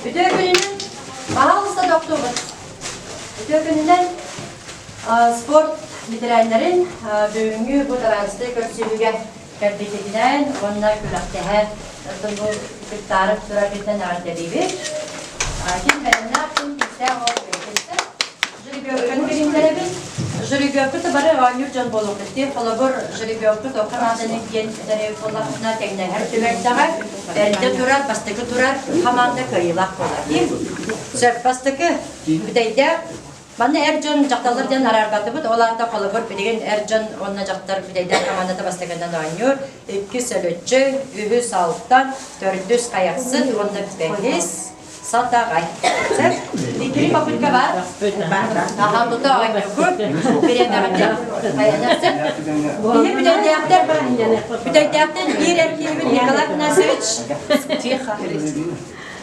Үтүө күнүнэн, пожалуйста, тохтуубут. Үтүө күнүнэн спорт ветераннарын бүгүҥҥү бу тарааныстай көрсүһүүгэ кэлбитинэн уонна күрэхтэһэ бу кыттаары тураргытынан эҕэрдэлиибит. Ким бэлэмнээх, ким кистээх ол бэйэтиттэн. Жеребьевканы билиннэрэбин. Жеребьевка бары оонньуур дьон буолуохпут дии. Холобур, жеребьевка тоққа нааданы диэн этэр буоллахпытына тэҥнэһэр түбэлтэҕэ эрдэ турар, бастакы турар хамаанда кыайыылаах буолар дии. Сөп, бастакы бүтэйдээх Манна эр дьон, дьахталлар диэн араарбатыбыт. Ол аата холобур билигин эр дьон уонна дьахтар бүтэйдээх хамаандата бастакынан оонньуур. Иккис Өлөччөй, үһүс Алтан, төрдүс Хайахсыт уонна бэһис Сатаҕай. Сөп? Иккили попытка бар. Аха, тута оонньугут. Бириэмэҕитин хайанарсып. Биһи бүтэйдээхтэр бүтэйдээхтэн биир эр киһибит Николай Афанасьевич Тихо.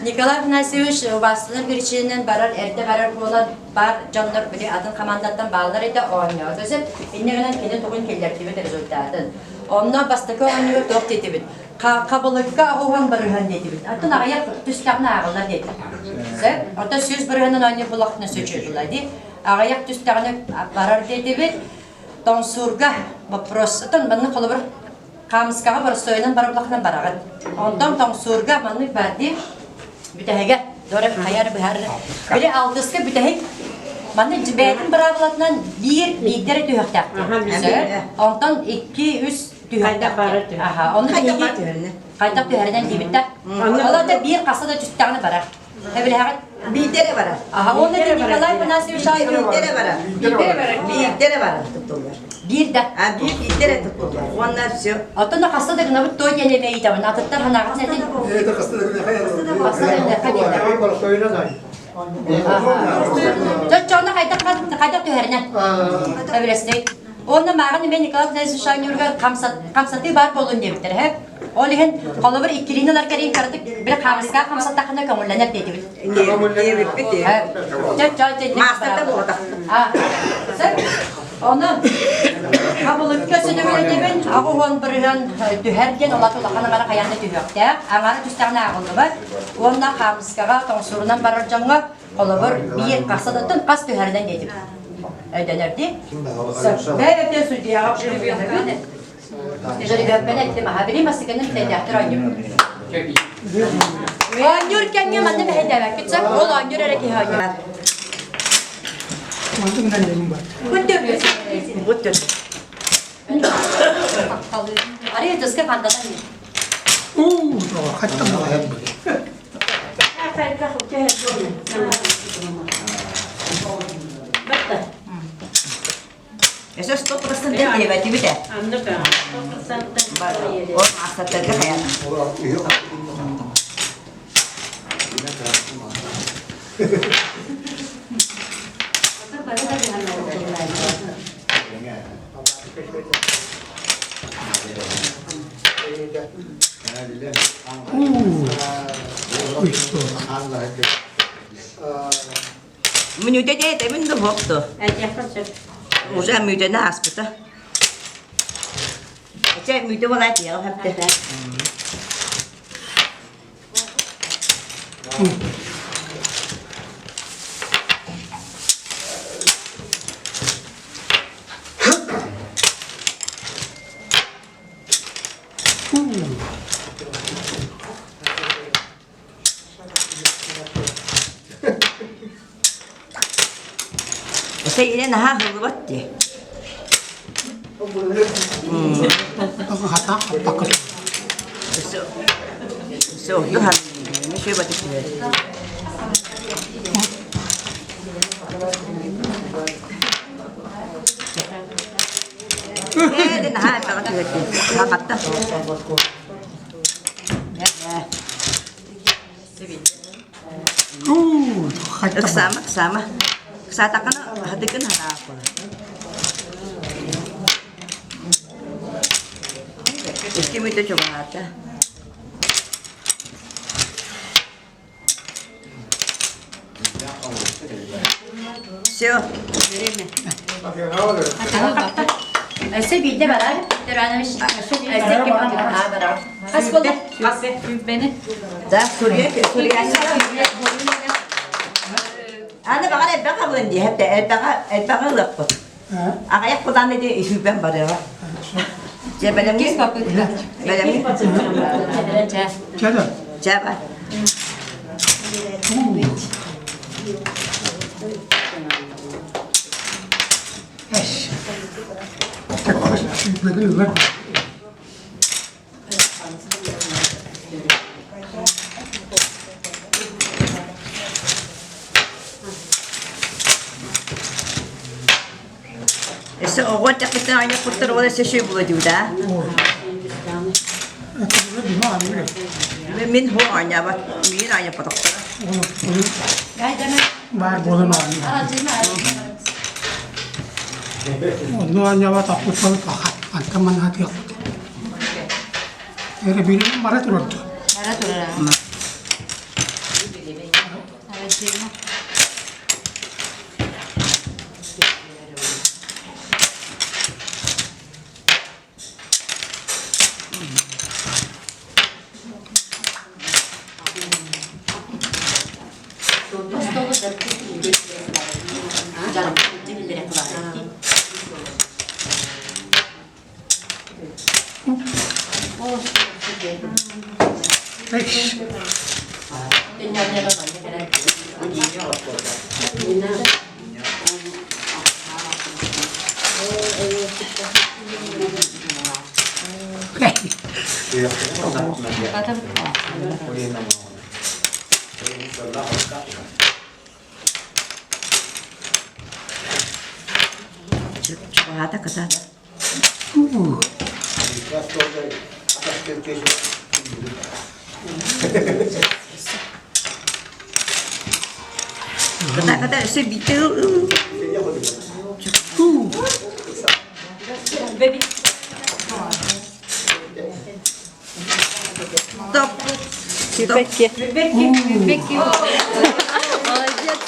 Николай Афанасьевич убаастанар биричиинэнэн барар, эрдэ барар буолан бар дьоннор били атын хамаандаттан бааллар этэ оонньоото сөп. Инньэ гынан кини тугун киллэрдибит результатын. Онно бастакы оонньууга туох диэтибит? Хабылыкка оһуһан барыһан диэтибит. Атын аҕыйах түстэҕинэ ааҕыллар диэтибит. Сөп? Оттон 100 бырыһынан оонньуур булахтына сөчү була дии. Аҕыйах түстэҕинэ барар диэтибит. Тоҥсуурга вопрос. Оттон маннык холобур хаамыскаҕа боростуойунан барар булахтына бараҕын. Онтон тоҥсуурга маннык бар дии. Бүтэһигэ дорэ хайар быһар. Били алтыска бүтэһик манны бэйэтин быраабылатынан биир биирдэ эрэ түһүөхтээх. Сөп? Онтон икки, үс түһүөхтээх. Аха, ону биһиги хайдах түһэринэн диэбиттэр. Ол да биир хаса да түстэҕинэ барар. Эбилэһэҕит? Биирдэ эрэ барар. Аха, уонна Николай Афанасьевич Биирдэ эрэ барар. Биирдэ эрэ барар туттуллар. Биирдэ. А биир биирдэ эрэ туттуллар. Уонна все. Оттон хаста да гынабыт той диэн эмэ ыйытабын. Атыттар ханаҕытын этин. Это хаста да гынабыт. Хаста да гынабыт. Чоччону хайдах хайдах түһэринэн. Эбилэстэй. Уонна мааҕын эмиэ Николай Афанасьевич Шанюрга хамсатыы баар буолун диэбиттэр, һэ? Ол иһин холобур иккилиини ылар кэриҥ кыратык били хаамыска хамсаттахына көҥүллэнэр диэтибит. Диэбиппит. Маастарда буолбатах. Оны хабылыкка сөтөгүлэтибин 80% түһэр диэн олат улахан аҥара хайаан да түһүөхтээх. Аҥара түстэҕинэ ааҕыллыбат. Уонна хаамыскаҕа тоҥсуурунан барар дьоҥҥо холобур биир хасадаттан хас түһэринэн диэтим. Өйдөнөр дии. Бэйэтэ судьяҕа Жеребьевканы эттим аха били бастакыны бүтэйдээхтэр оонньуур. Оонньуур кэмҥэ манна мэһэйдээбэккит сөп, ол оонньуур эрэ киһи оонньуур. Күн Бут Арый ытыска хантатан Өсө 100% диэбэтибит ээ. Ол маастардарга хайан. Мүнүүтэ диэтэбин да суохту. Уже мүнүүтэни ааспыта. Чэ, мүнүүтэ буолаат тиэҕэ сөптө. Эсэйинэн наһаа аһыллыбат дии. Ыксаама, ыксаама. Ыксаатаххына хатыкын харааппын. Икки мүнүүтэ чугаһаата. Все. Өссө биирдэ барар. Виктор Иванович. Хас болла? Бени. Да, сурья, сурья. Аны баҕар элбэх абылын дии, хэпте элбэҕэ элбэҕи ылыахпыт. Аҕыйах кудаан ити үсүүбэн барыаҕа. Дьэ бэлэмҥи? Бэлэмҥи? Чэ да. Чэ бар. Өссө оҕо эрдэхпиттэн аанньаппыттар ол өссө үчүгэй буолуо дии да? Мин хо оонньообот, миигин оонньоппотохторо. Баар буолан Онно оонньообот аппыт антан маннаатыахпыт. Эрэ бара турарду. Бара турар. Чугаһаата кытаат. Кытаат кытаат өссө биирдэ Стоп. Сүүрбэкки. Сүүрбэкки. Молодец.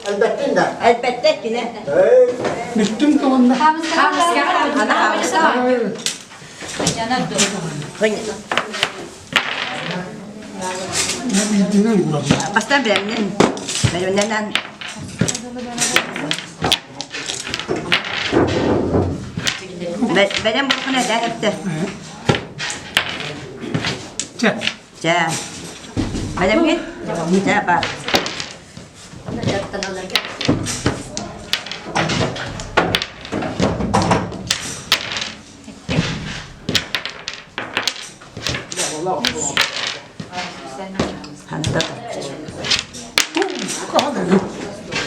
Элбэттин да. Элбэттэ кини. Бүттүм тугунна. Бастан бэлэмнэн. Бэлэмнэнэн. Бэлэм буолхуна эдэр эптэ. Чэ. Чэ. Бэлэмҥин? Чэ, бар.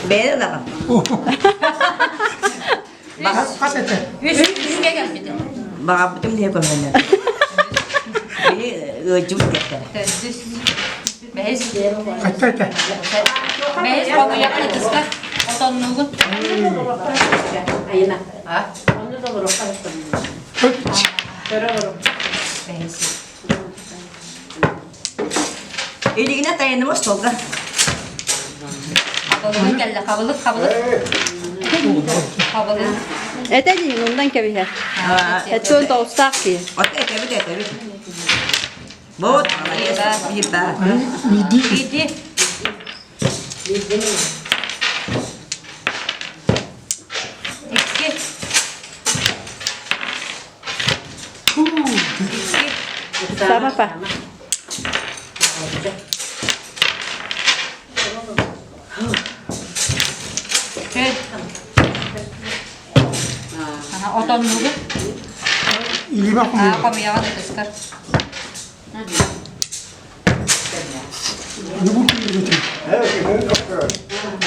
Бэйэ даҕан. Хас этэ? Үскэ кэлбитим. Баҕарбытым диye көмөнө. Били ыалдьыбыт кэттэрэ. Төрдүс. Бэһис. Хатта этэ? Бэһис хомуйаҕын ытыска отоннуугун. Айына. А? Онно да олоруохха Бэһис. Илигинэ тайаныма остуолга. Хабылыгын кэллэ. Хабылык, хабылык. Хабылык. Этэ дии, ондан кэбиһэ. Эттон тоҕустаах дии. От этэбит этэбит. Вот, молодец, биир баар. Иди. Икки. Сама па. Отоннугу. Илиба хомуйа. Хомуйаҕын ытыскар.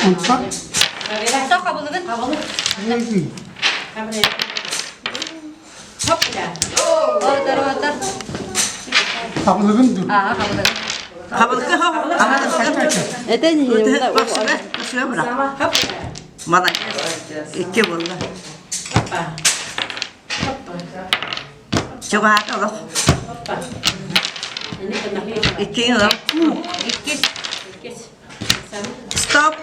Онто хабылыгын. Хоп. Отор, отор. Хабылыгын dur. Аа, хабылыгын. Хабылыкка хабылыкка. Это не Баксыга быrak. Молодец. Икки буолла. Чугаһаата олох. Икки олох. Иккис. Стоп.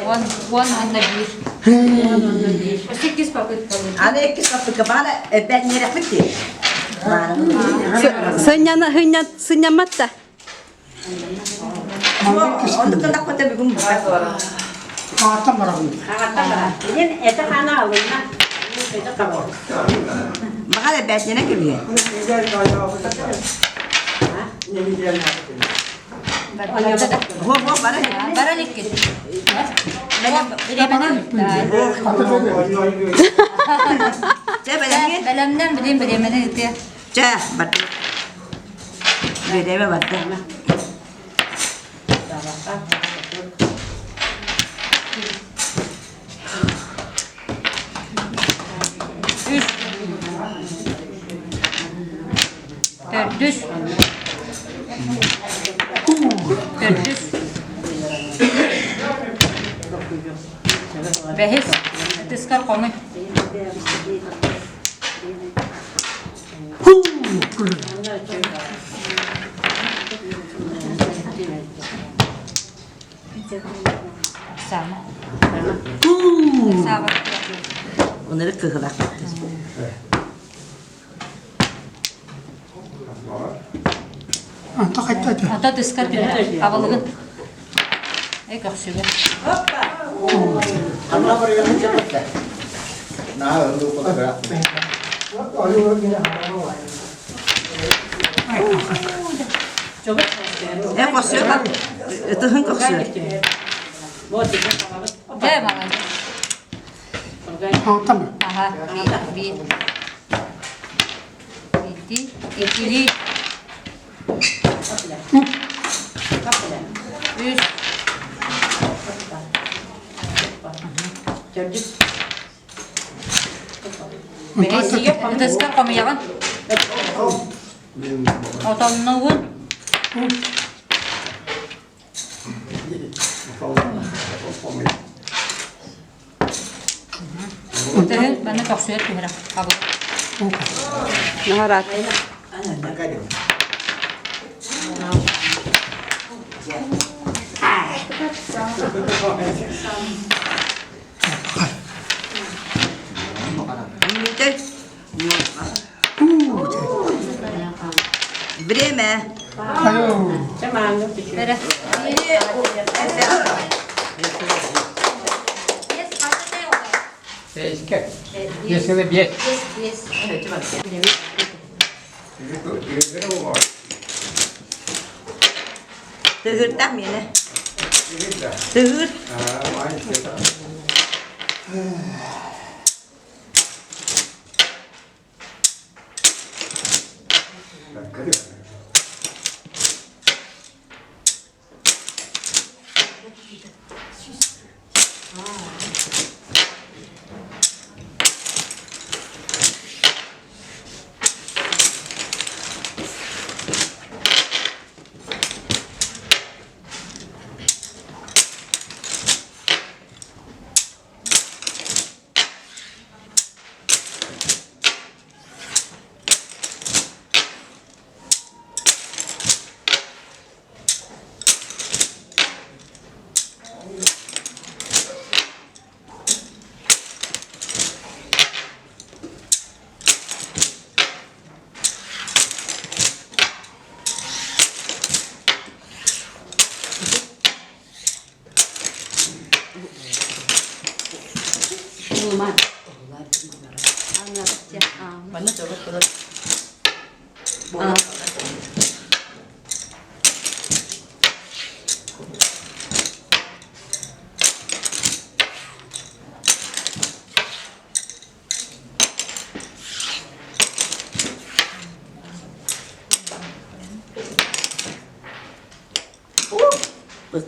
Уон, уон уонна биир. Иккис. попыткалыыр. Аны иккис попытка баҕана эбэт ньирэхпит дии. Сынньана сынньаммат да. Оннук гыннахпыта бүгүн бука. Ааттан барабын. Ааттан барар. Билин эти хана алынна. Эти хабар. Баҕар эбээтинэ кэбиһэ. Во-во, бара. Бара иккис. Чэ, бэлэмҥин? Бэлэмнэн билин бириэмэни ытыа. Чэ, барды. Бириэмэ барда. Үс. Төрдүс. Төрдүс. Бэһис. Тыскар хомуй. Саама. Саама. Онары кыһылах. Anta хайта этэ. Ата тыскар түһэр. Абылыгын. Э көхсүгэр. Анна барыгын чапатта. Наа ынду кутара. Э косуя ытыһын көхсүө. Дэ маладьыс. Антан. Аха, биир, биир. Ити, икили. Үс. Ытыска хомуйаҕын. Отоннугун. Ытыһын манна көхсүгэр түһэрэ хабыл. Наһараат. Время. Бэрэ. Тыһыырдаах миэнэ. Тыһыыр.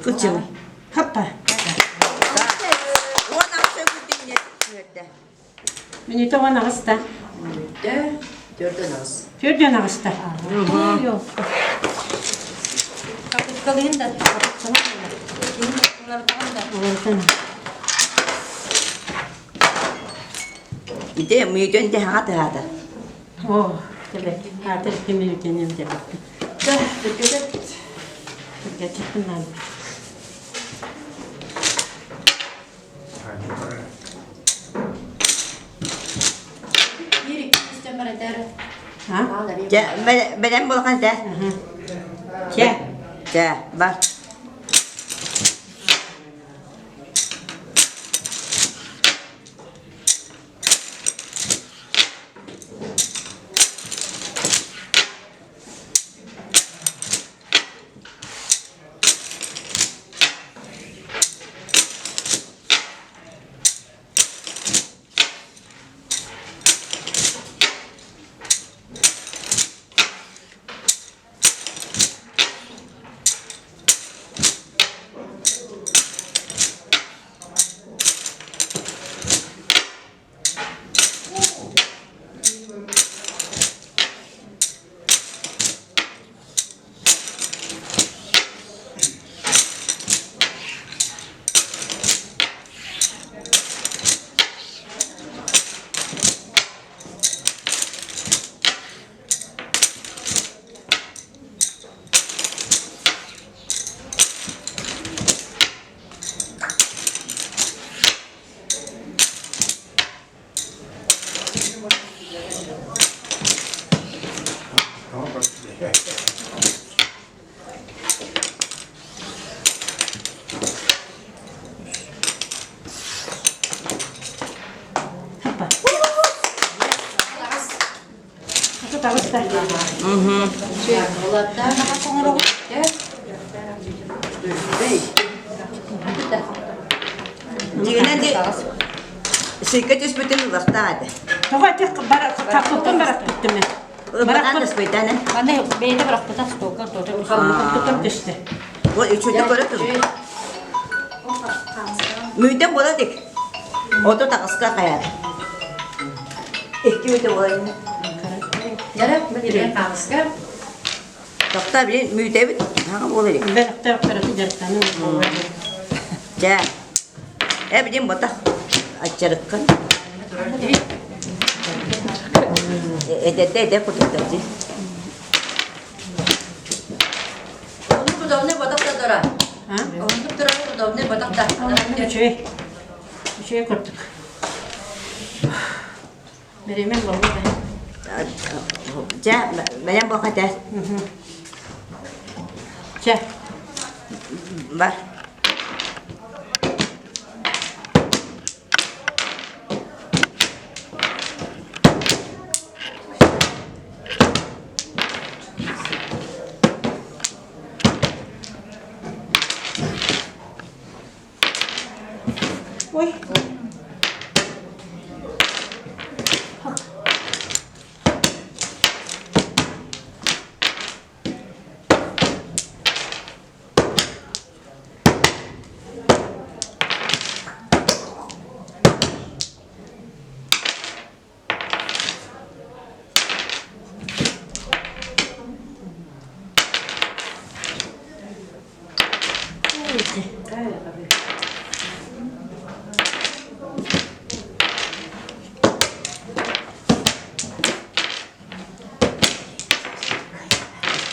Кычым. Хаппа. Уон ахса күтүнне түөрдэ. Минута уон аҕыста. Төрдөн аҕыс. Төрдөн аҕыста. Попыткалыын да. Уларытаҕын да. Ити мүйтөн де хаҥа тыһаата. О, тебе. Аатыр икки мүнүүтэнэн тебеппин. Да, түргэтет. Түргэтиппин наада. Дьэ, бэлэм буолхан этэ. Чэ. Чэ, бар. Дьиҥинэн сыыйка түспүтүн ылыахтаах этэ. Тоҕо ити хаппыттан барахпыттым мен. Ылбатан таспыйтан э. Маны бэйэтэ барахпыта столга ортото хаппыттан түстэ. Ол үчүгэй көрө тур. Мүйтэн буола дик. Ото таҕыска хайар. Икки мүйтэ буола. Яра, билен хаамыска. Тохта билин мүйтэбит. Хаҥа буола илик. Бэрхтэр дьарыктанын. Чэ. Э билин ботах. Аччарыккын. Эдэрдэ эдэр кутуктар дии. Оннук удобный ботах да дора. Оннук турар удобный ботах да. Үчүгэй. Үчүгэй курдук. Бириэмэм болла да. Дьэ, бэлэм буолха этэ. Чэ. Бар. Ой.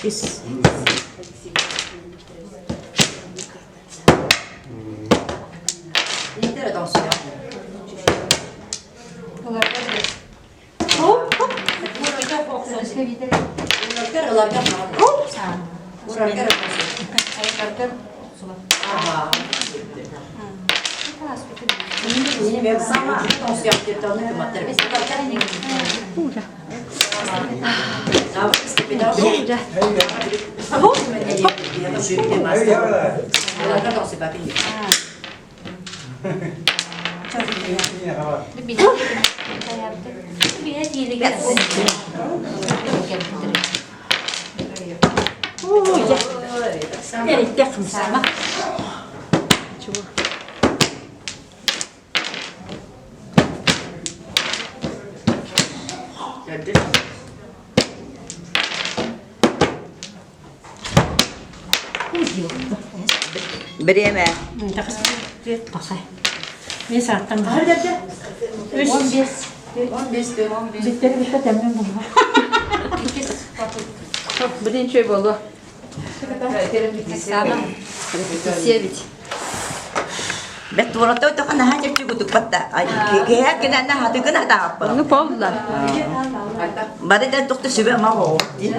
Ис. Бириэмэ. Мен сааттан Үс. Биттер битте тэммин булла. Блин, что было? Севить. Бэт туората отоха наһаа чэпчи кутукпатта. Киһэ кинэнэ хатыгын хатааппын. Ну, полла. Бары да тохто сүбэ ама оҕо дии.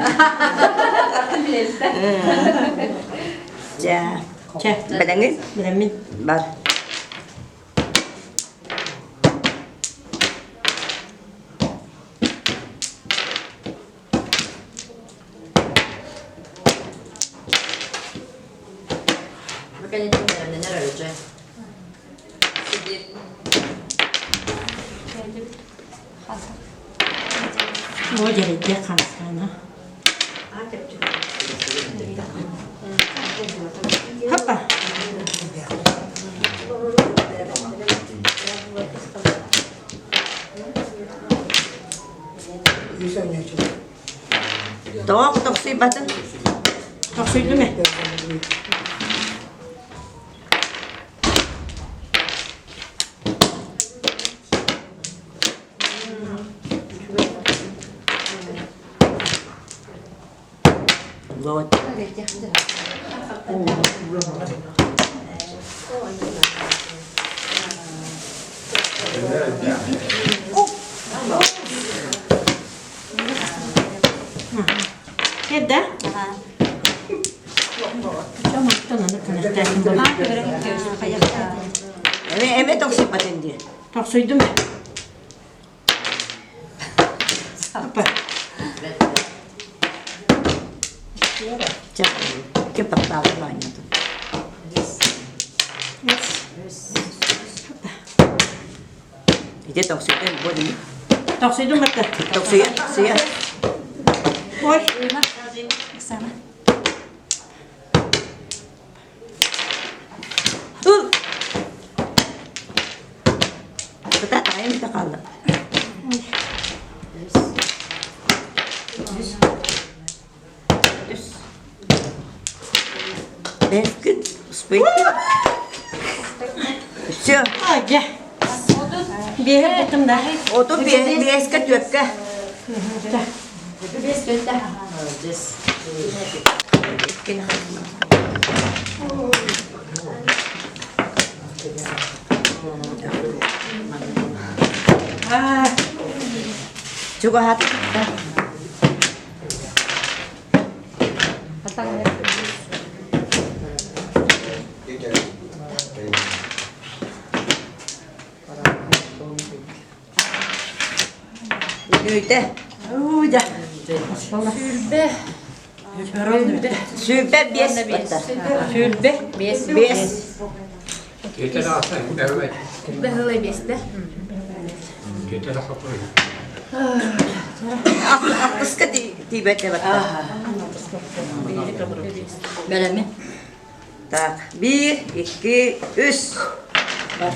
Дьэ. Чэ. Бэлэҥин? Бэлэммин. Бар. Бу кэнниттэн бэлэмнэнэр өрүчэ. О, дьэрийдиэх хамсаана. Хаппа. Тоҕо тохсуйбатын? Тохсуйдум ээ. Вот. Кэрдэ? Эме эме тохсуйбатын дии. Тохсуйдум ээ. Чэ, ким таптаабын оонньоотум. Ити тохсуйдум бу дии. Тохсуйдум барта. Тохсуйа, тохсуйа. Ой. Кыта таайым да хаалла. Бэскин, успей. Все. Дьэ. Биэһэ бутум да. Оту биэскэ түөккэ. Биэс түөттэ. Чугаһат. Үүтэ. Уудя. Сүүрбэ. 25 батта. Сүүрбэ. Биэс. Биэс. Бэһылай биэстэ. Алтыска тиийбэт батта. Бэлэми. Так, биир, икки, үс. Бар.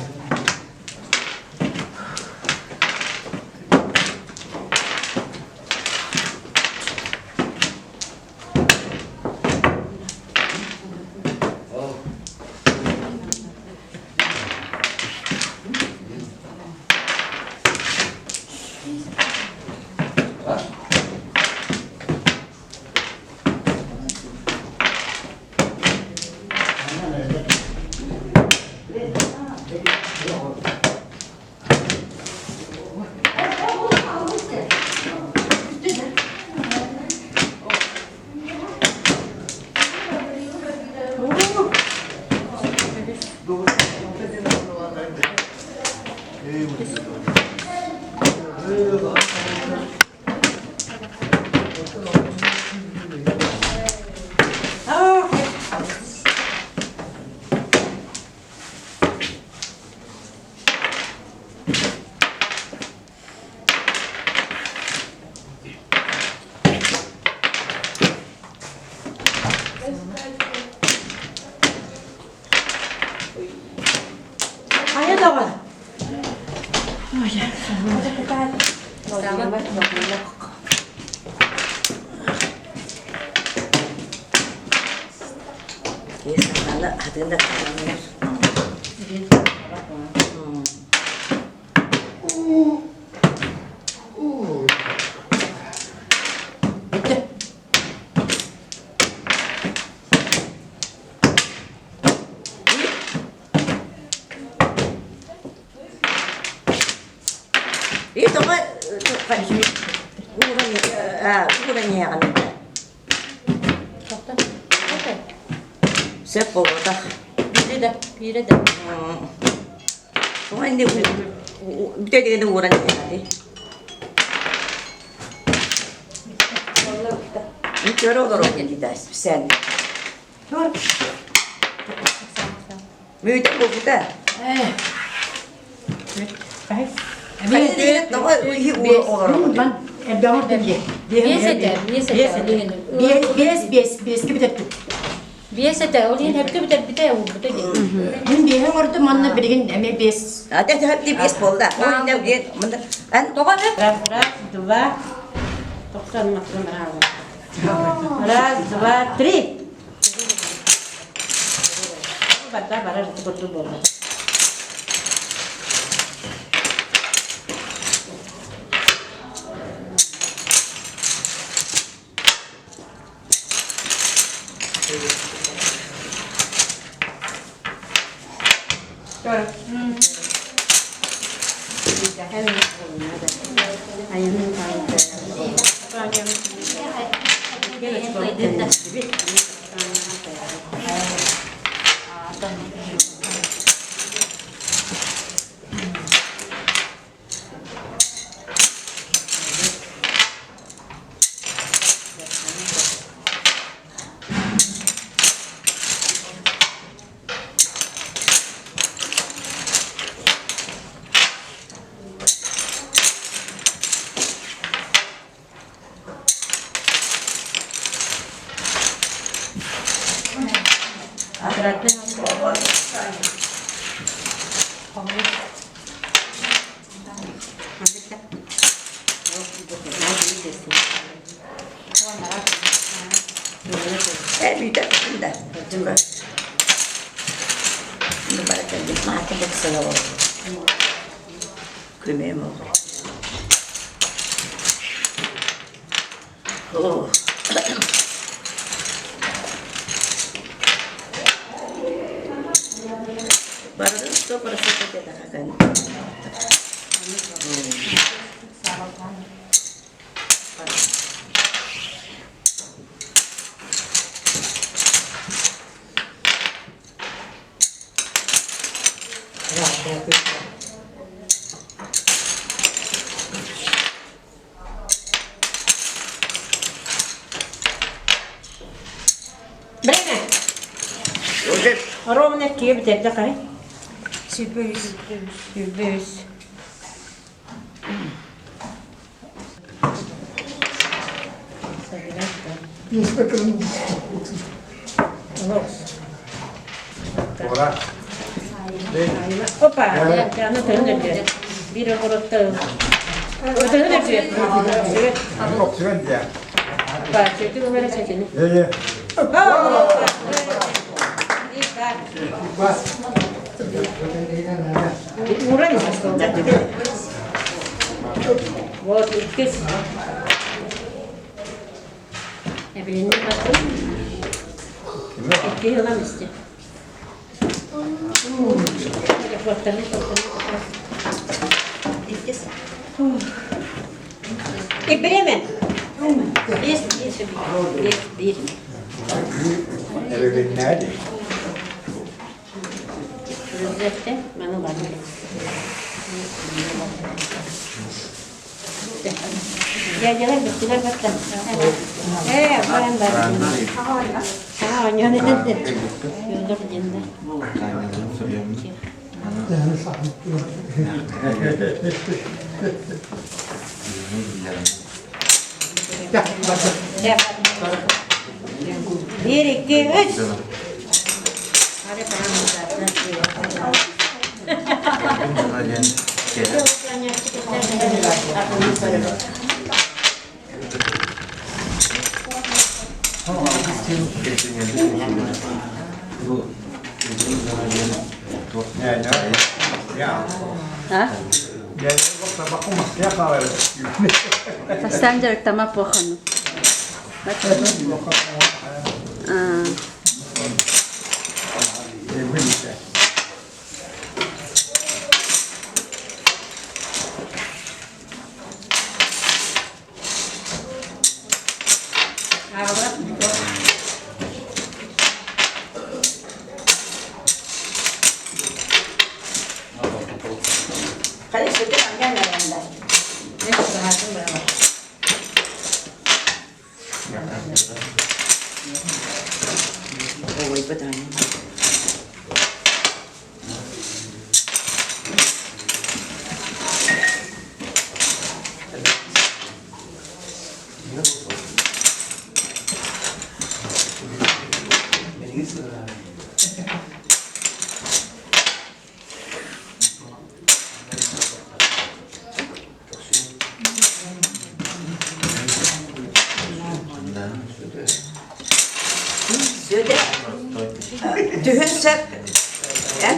Хайа даҕаны. Аны хатын да И тоҕо Ууран иһэҕин этэ. Сөп буолбатах. Биирэ да, биирэ да. Тоҕо инде бүтэ дигени ууран иһэҕин. Көрө олорон дида специально. Мүйтэ буолбута. Биэс этэ, биэс этэ. Биэс, биэс, биэскэ бүтэрбит. Биэс этэ, ол иһин өпкө бүтэрбитэ, уурбута дии. Мин биэһи оҥордум, манна билигин эмиэ биэс. Ата хэпти биэс буолла. Тоҕо эбит? Раз, раз, два. Тоқсан матын Раз, два, три. Барда барар курдук буолла. Время! Ровно киһи бүтэрдэ хай. 103. 103. Опа! Аны тыһын өлүөр. Биир огуротта Тыһын өлүөр. Опа, чөтү өмөрө чөтүнү. Уран Вот, иккис. Эбилинни баттым. Икки ылам исте. И время. Бес, бес, бес, бес. Rüzgârda bana var. Дядялар бүттүлэр батта. Ээ, баран бар. Аа, оонньоон этэн. Юлдор диэн да. Биир, икки, үс. Бастаан дьарыктама похону. Дүөдэ түһүн сөп. Эн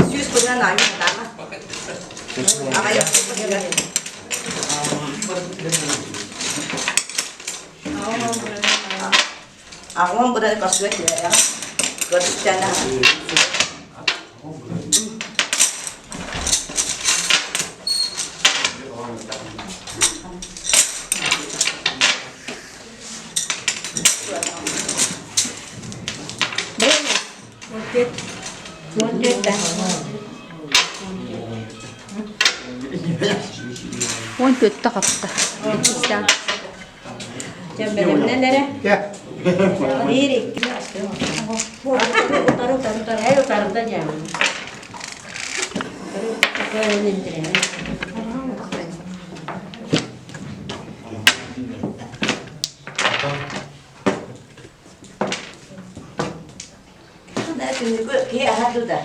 сүүс быдан аайы хатаама. Аҕайах Аҕам быдан көрсүбэт түһэрэҕин. Көрсүтэн Уон түөттэ хапта. Иккистээн. Бэлэмнэн эрэ. Биир, икки. Утары, утары, утары. Эй, утарыта дьаамын. Утары, утары, Киһи аһа да.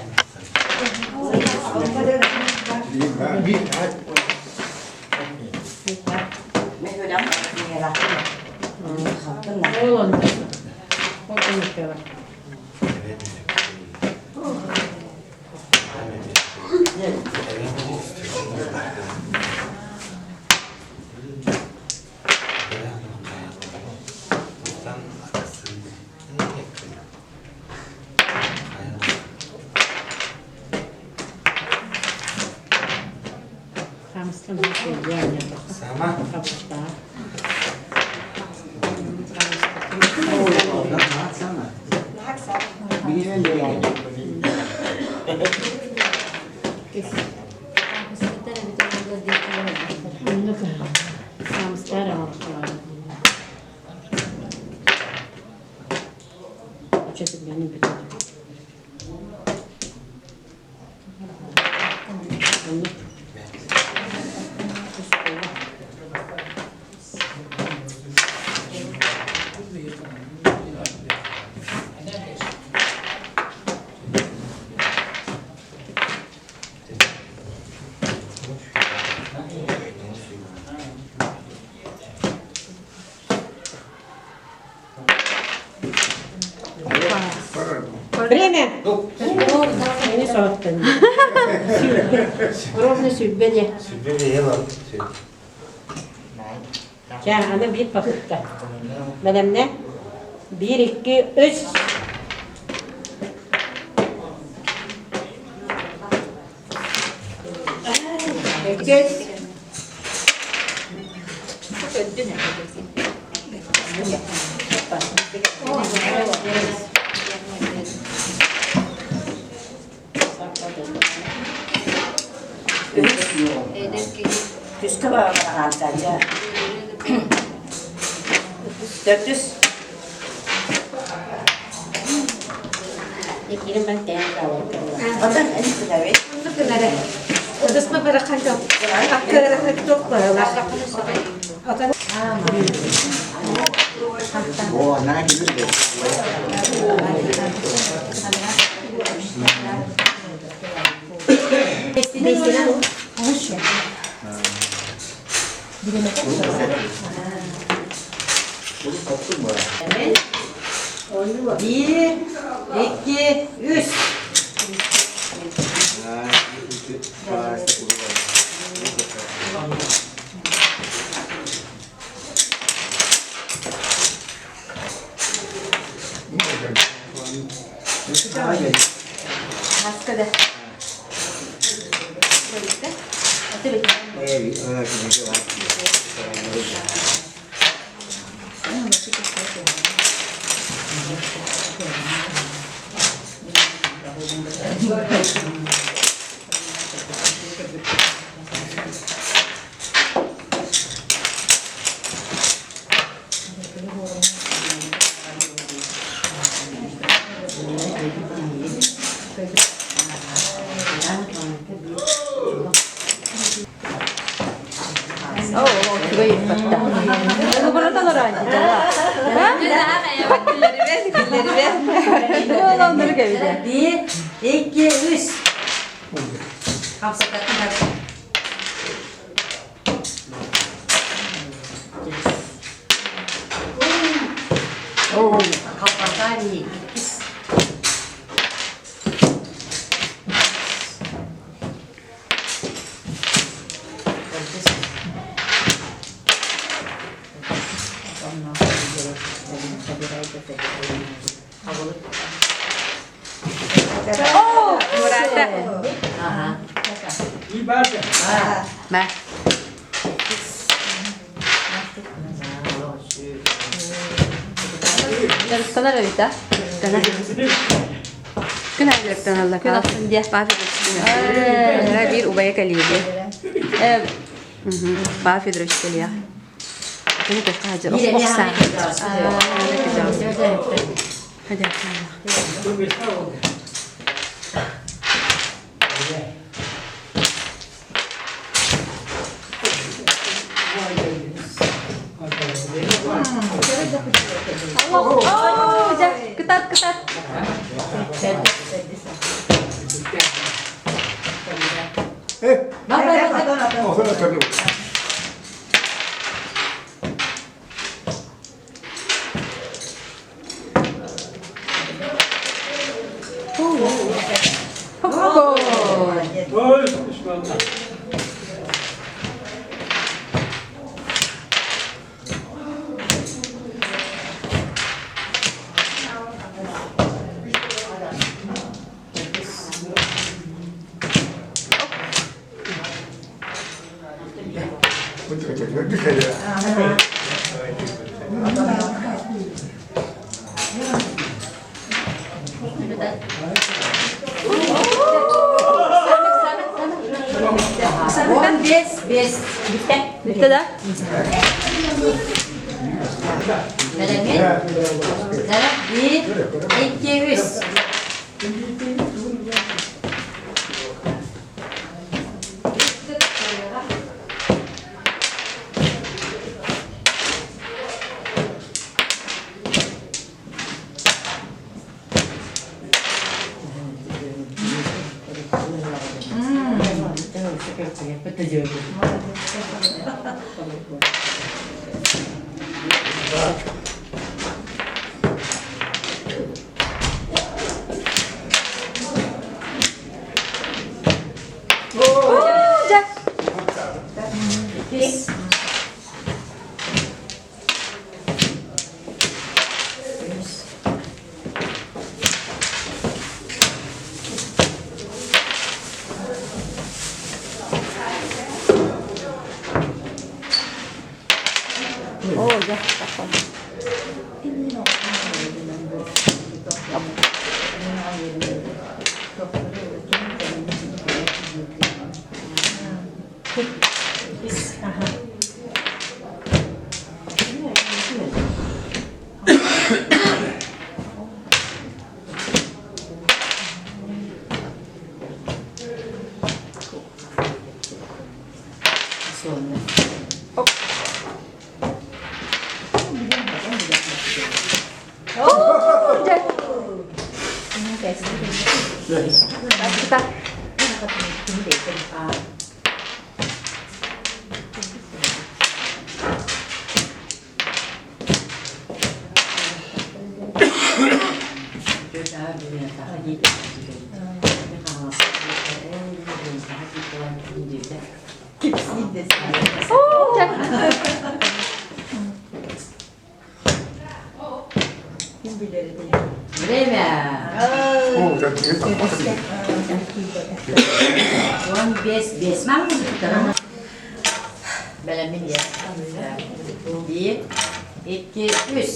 Время! Мени соһуттан. Ровно сүрбэ диэ. Сүрбэ диэ Чэ, аны биир попытка. Бэлэмнэ. Биир, икки, үс. Иккис. Түскэ баҕараҕаантаача. Төрдүс. Отон эн кынабит. Одуспа барахан аккырахыттук баһылах. Отон О, на килер. Биир, икки, үс. Хаска да. Оо, үчүгэй ыппатта. Лаборатор Биир, икки, үс. Хамсататын Виталий иккис. Мурата. Ма. Дьарыктанар эбит а? Күн аайы дьарыктаналлар. Күн ахсын диэ. Паа Федорович. Биир убайа кэлиэги. Паа Федорович кэлиэх. Кини туохха сылдьар? Ох саа. Оо, дьэ, кытат, кытат. Он бес, бес. Бүттэ. Бүттэ да? Бэлэмҥин? Биир, икки, үс. Оо, дьэ. Иккис. Оо, дьэ. Оо, дьэ. Кытат. Оо, дьэ. Время. 15, бес. Бэлэммин диэ. Биир, икки, үс.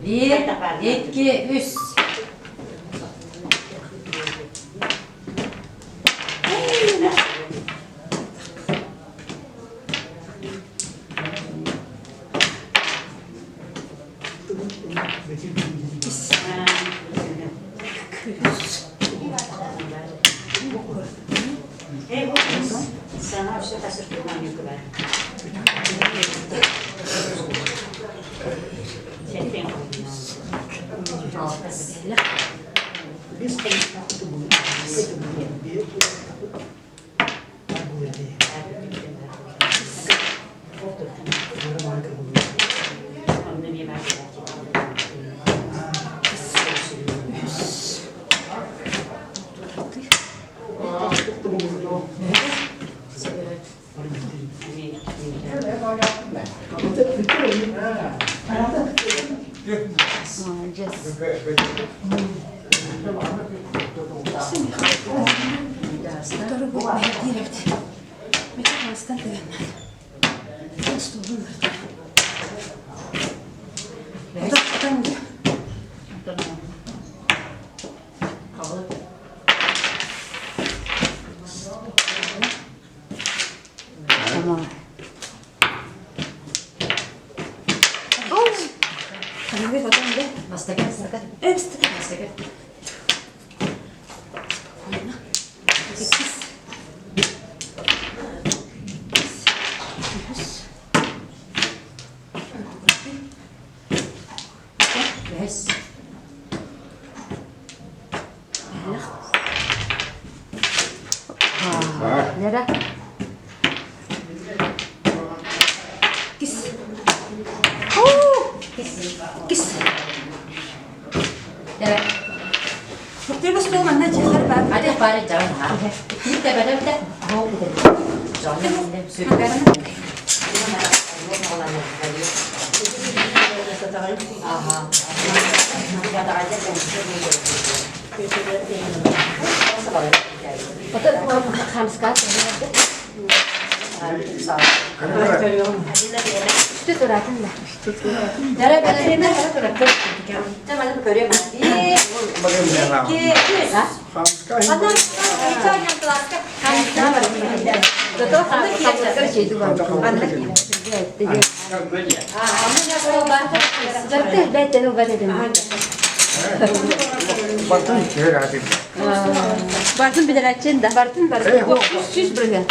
Биир, икки, үс. Лера. Кис. Кис. Лера. Ade pare jalan ha. Kita pada kita. Jangan süper. Aha. Dara bana Tamam görüyorum. Bir, iki, üç. Ana, Бартын билэрээччин да. Бартын бартын. Сүүс бырыһыан.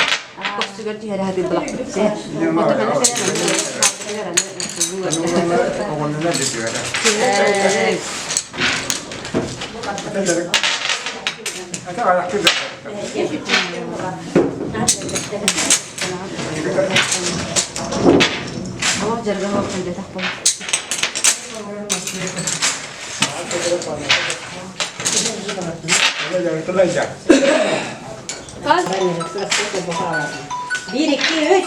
Көхсүгэр түһэрэ сатыыр былахпыт. Олох дьарыга суох кэлбэтэх буолар. Bir, iki, üç.